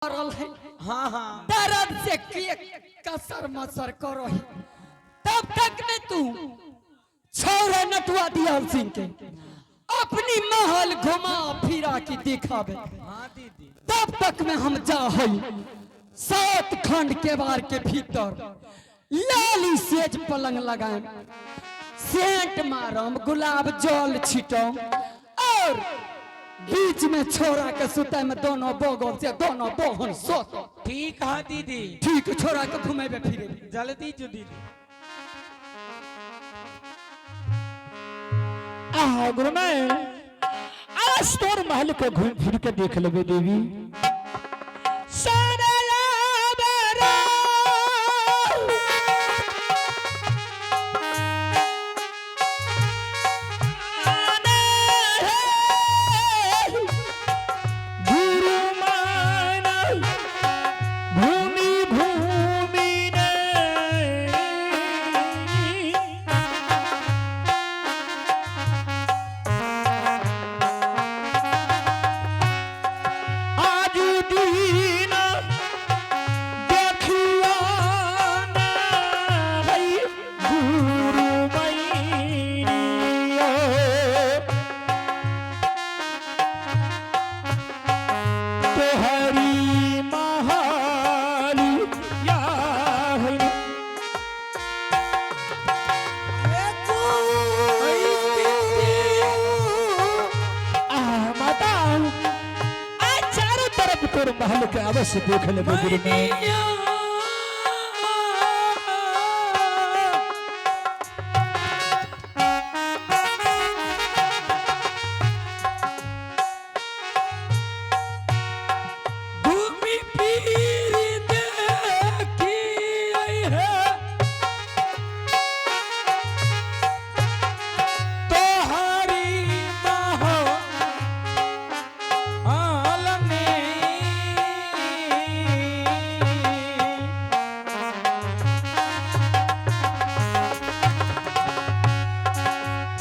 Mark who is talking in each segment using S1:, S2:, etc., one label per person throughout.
S1: मारल है।
S2: हाँ हाँ।
S1: दर्द से किए कसर मसर करो है, तब तक में तू छोरा नटुआ दियाल सिंह के अपनी महल घुमा फिरा के दिखावे।
S2: हाँ दीदी।
S1: तब तक में हम जा है 7 खंड के बार के भीतर लाली सेज पलंग लगाए, सेंट मारम, गुलाब जल छिटम और बीच में छोरा के सुते में दोनों बगल से दोनों बहन सोत।
S2: ठीक है दीदी।
S1: ठीक, छोरा के घुमेबे फिरे।
S2: जल्दी जो दीदी।
S3: आह गुरुमैन, आज तोर महल के घूम फिर के देख लेबे देवी। भूमि भूमि ने आज दीन देखियो ना भई गुरु मैया, तोहरी महाली या हई। आह माता, आ चारों तरफ तोर महल के अवश्य देख लेबे गुरु मैं।
S2: भूमि पीर देखी आई है तोहरी महल ने।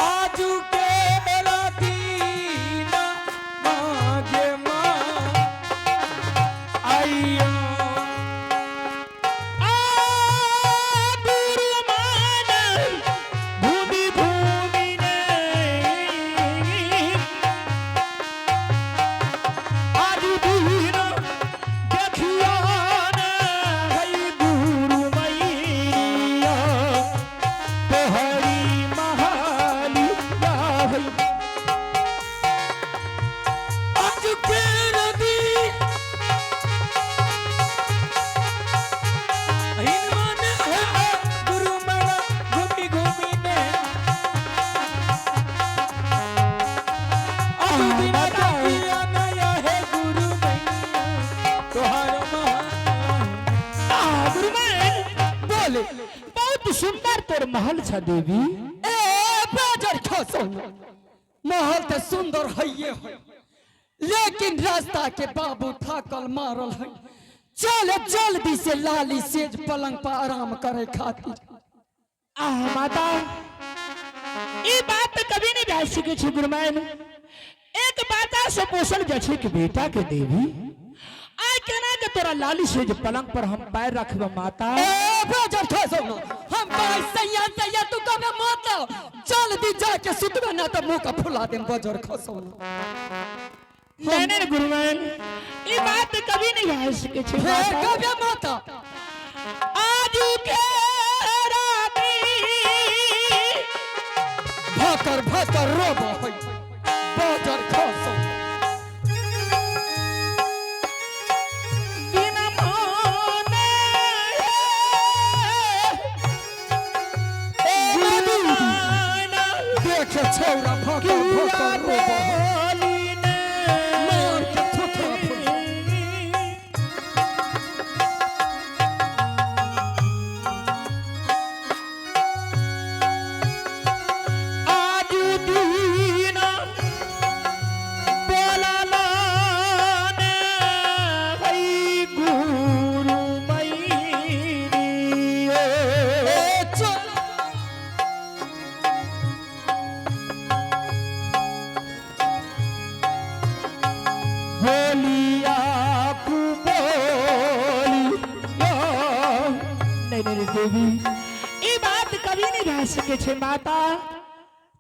S2: आजू के दीना मागे माँ आइयो।
S3: आ गुरु मान भूमि भूमि ने आज दीन देखियो ना हई गुरु मैया, तोहरी महाली या हई।
S2: आज के नदी हिनमान है गुरु मना घूमी घूमी ने आज दिन देखिया नया है गुरु मैया तोहर महान।
S3: आ गुरु मैं
S1: बोले।
S3: बहुत सुंदर तोर महल छ देवी।
S1: ए बाजर खसो, महल तो सुंदर है ये है, लेकिन रास्ता के बाबू थाकल मारल है। चल जल्दी से लाली सेज पलंग पर आराम करे खातिर।
S3: आह माता, ई बात तो कभी नहीं भए सकै छै गुरुमैन। एक माता से पोषण जाइ छै कि बेटा के देवी, आइ केना के तोरा लाली से जे पलंग पर हम पैर रखब माता।
S1: ए बाजर खसो, हम कहे सैया सैया तू कबे मत जल्दी जाके सुतबे ना तो मुंह का फुला देम बजर खसो।
S3: नहीं नहीं गुरुमैन, ई बात तो कभी नहीं भए सकै छै
S1: फिर
S3: माता।
S1: कबे मत।
S3: आजू के राती
S1: भकर भकर रोब है बजर खसो।
S3: बिना माने गुरुमैन
S1: देख छौरा भकर भकर रोब है। मार के थोथरा फुला।
S3: आज दीन देवी, ई बात कभी नहीं भए सके छे माता।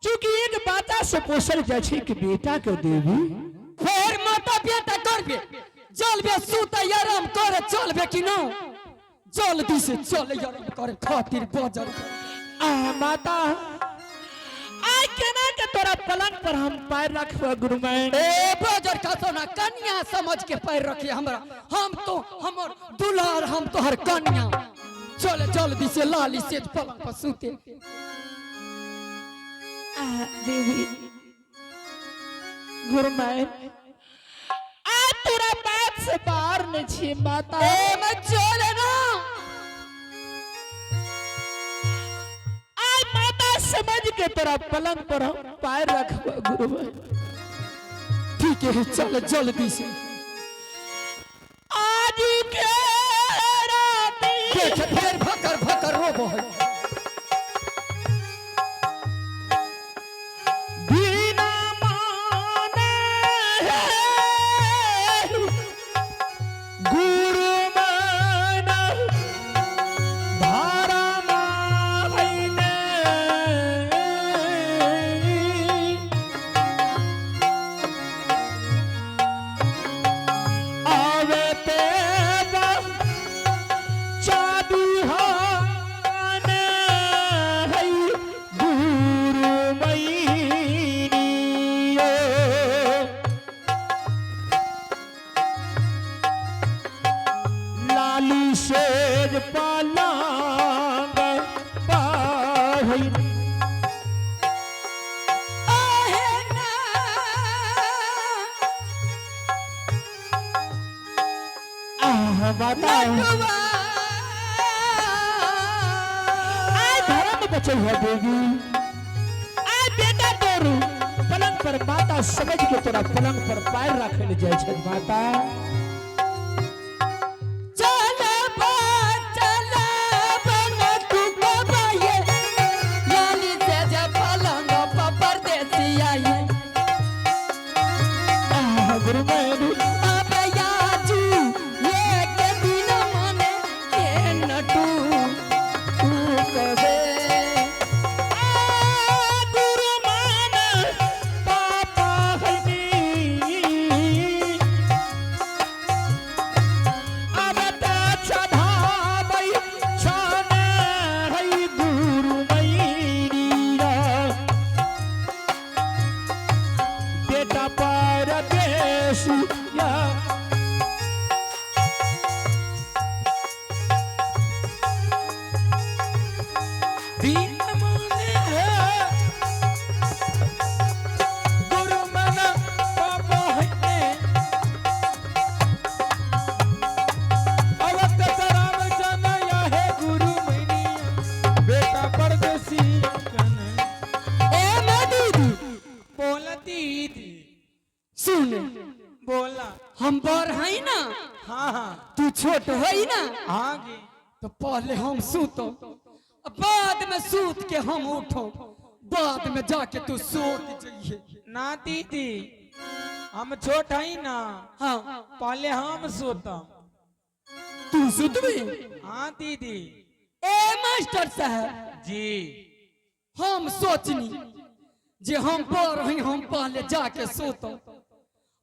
S3: चूंकि एक माता से पोसल जाइ छै कि बेटा के देवी।
S1: फिर माता बेटा करबे, चलबे सूते आराम करे चलबे कि न? जल्दी से चल आराम करे खातिर बजर।
S3: आ माता, आइ केना के तोरा पलंग पर हम पैर रखबे गुरुमाइन?
S1: ए बजर खसो ना, कन्या समझ के पैर रखिए हमरा। हम तो हमर दुलार, हम तोहर कन्या। चल जल्दी से लाली से पलंग पर सूते।
S3: आ देवी गुरुमाइन, आ तोरा बात से बाहर नहीं छी माता।
S1: ए मैं चले ना।
S3: आइ माता समझ के तोरा पलंग पर हम पैर रखबे गुरुमाइन।
S1: ठीक है, चल जल्दी से।
S3: आज के राती
S1: देख फिर भकर भकर रोबो है।
S3: बिना माने गुरु मन धारा माहिने, आवे ते चाबी हाने है गुरु मैनियो। लाली सेज पलंग पाहि।
S1: आहे ना।
S3: आह माता,
S1: नटुआ।
S3: आय धर्म बचल है देवी। आय बेटा तोरू पलंग पर माता समझ के तोरा पलंग पर पैर रखे ले जाइ छै माता।
S1: चल बा, चल बा, तू कबाये। लाली से जे पलंग पर परदेसी आये।
S3: आह गुरुमैन।
S1: अब याजू ये के बिना माने के नटू तू कबे।
S3: गुरु मान पापा हनी, अब त चढ़ाबै छन है गुरु मैया। बेटा परदेसिया।
S2: दीन माने है गुरु मन पापा है, अवत राम जनया है गुरु मैनिया, बेटा परदेसी कन।
S1: ए मैं दीदी।
S2: बोला दीदी।
S1: सुन।
S2: बोला।
S1: हम बड़ है ना?
S2: हाँ हाँ।
S1: तू छोट है ना?
S2: हाँ जी।
S1: तो पहले हम सूतो, बाद में सूत के हम उठो, बाद में जाके तू सोत जाइए।
S2: ना दीदी, हम छोट है ना।
S1: हाँ।
S2: पहले हम सोतम।
S1: तू सुतबी?
S2: हाँ दीदी।
S1: ए मास्टर साहब।
S2: जी।
S1: हम सोचनी जे हम बड़ हई, हम पहले जाके सोतो,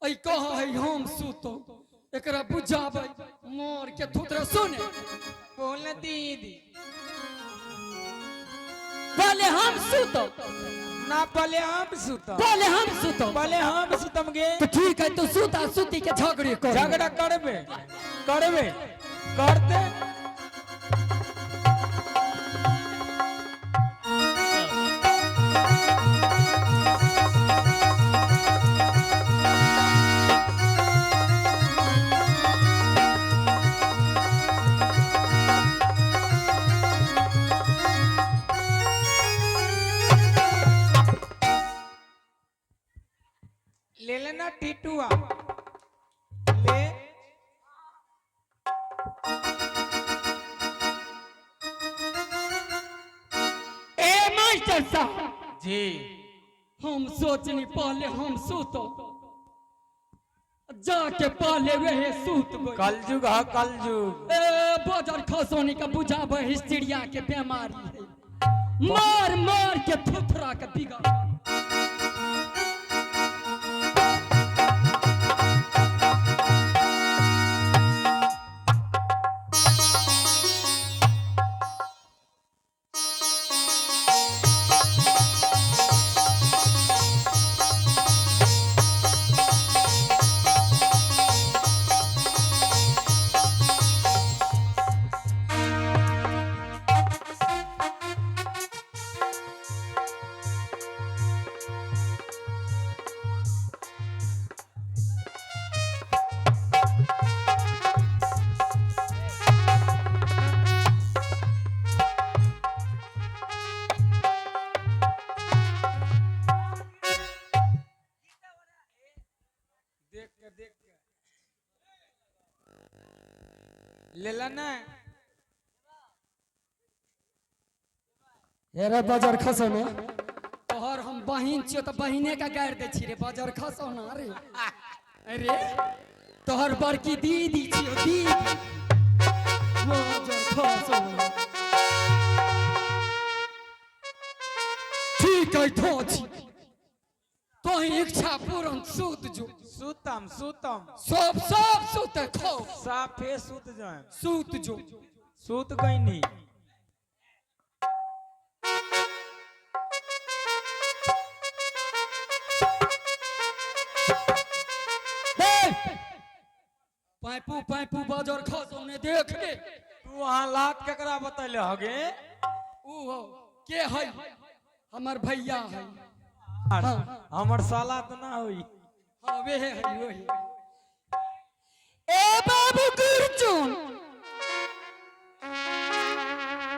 S1: ऐ कह है हम सुतो, एकरा बुझाबै मोर के थुतरा। सुने।
S2: बोल दीदी।
S1: पहले हम सुतो।
S2: ना, पहले हम सुतम।
S1: पहले हम सुतो।
S2: पहले हम सुतम गे।
S1: तो ठीक है, तू सुता, सुती के झगड़े कर।
S2: झगड़ा करबे करबे करते। ले लेना टीटुआ ले।
S1: ए मास्टर साहब।
S2: जी।
S1: हम सोचनी पहले हम सुतो, जाके पहले वह सूत गई।
S2: कलयुग है कलयुग।
S1: ए। बजर खसोनी के बुझाबे हिस्टीरिया के बीमारी है। मार मार के थुथरा के बिगड़।
S2: देख के, देख के लेला ना।
S1: हेरे बजर खसो ने, तोहर हम बहिन छियो तऽ बहिने के गारि दै छी रे। बजर खसो ना रे। अरे तोहर बड़की दीदी छियो, दीदी। बजर खसो ना। ठीक है, थो छी तोही इच्छा पूर्ण, सूत जो।
S2: सुतम सुतम।
S1: सब सब सुते खो।
S2: साफे सुत जाए।
S1: सूत जो।
S2: सुत गईनी।
S1: हे! पाइपू पाइपू बजर खसो ने, देख ले।
S2: तू वहां लात केकरा बतैले हगे?
S1: ऊ हो के है, हमर भैया है। हाँ।
S2: हमर साला तो ना होई।
S1: हाँ, वे है वही। ए बाबू गुरचुन,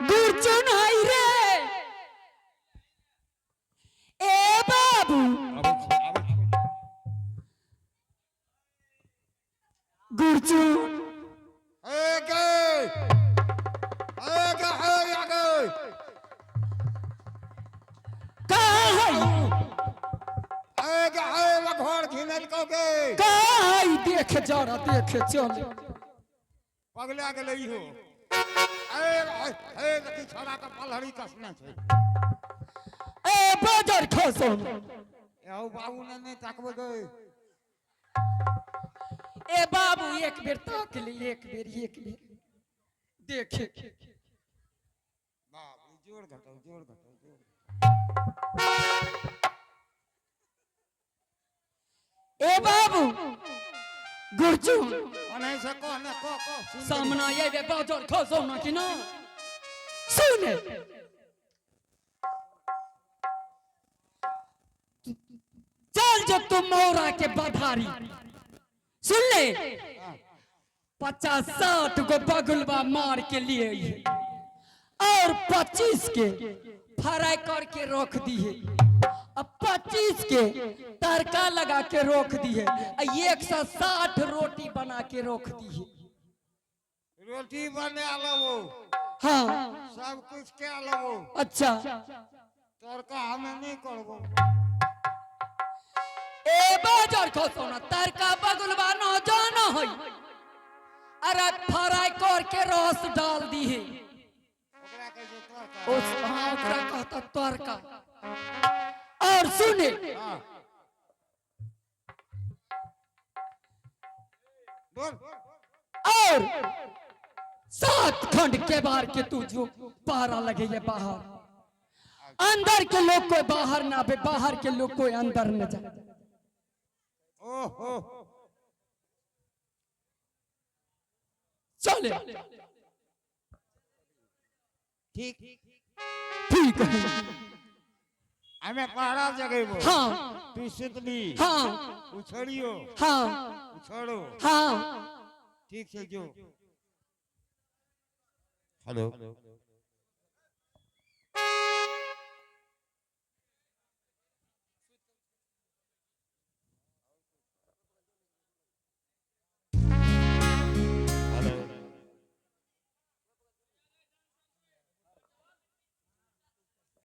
S1: गुरचुन है रे। ए बाबू गुरचुन।
S4: ए गे, ए गे, ए गे।
S1: कहाँ है?
S4: ए गे, ए वे घर घिनल को गे।
S1: कहाँ है? देख जरा, देख चल।
S4: पगला गेलै हो। ए ए, देखी छौड़ा के पलहरी कसने छै।
S1: ए बाजार खसो।
S4: यौ बाबू, ने नहि ताकबै गे।
S1: ए बाबू, एक बेर ताक ले, एक बेर, एक बेर देखे।
S4: बाप रे, जोर घटौ, जोर घटौ, जोर।
S1: ए बाबू गुरचुन।
S4: ओनहि से कह ने, कह कह, सुन।
S1: सामना ये बाजार खसो ना कि ना सुने। चल जो तुम मौरा के बधारी, सुन ले, 50-60 गो बगुलबा मार के लिए अइहे और 25 के फ्राई करके रख दिए, अब 25 के तड़का लगा के रोक दिए, 160 रोटी बना के रोक दिए।
S4: रोटी बना लेबो।
S1: हाँ।
S4: सब कुछ कए लेबो।
S1: अच्छा।
S4: तड़का हमे नहि करबो।
S1: ए बाजार खसो ना, तड़का बगुलबा न जाना है। अरे फ्राई करके रस डाल दिए।
S4: ओकरा कहै छै तड़का?
S1: उस, हाँ, ओकरा कहता तड़का। और सुने।
S4: हाँ, बोल।
S1: और 7 खंड के बार के तू जो पहरा लगे ये बाहर, अंदर के लोग कोई बाहर ना आवे, बाहर के लोग कोई अंदर न जाए।
S4: ओहो।
S1: चले।
S4: ठीक।
S1: ठीक है।
S4: हमे पहरा जगेबो।
S1: हाँ।
S4: तू सुतली।
S1: हाँ।
S4: उछड़ियो।
S1: हाँ।
S4: उछड़ो।
S1: हाँ।
S4: ठीक से जो। हेलो।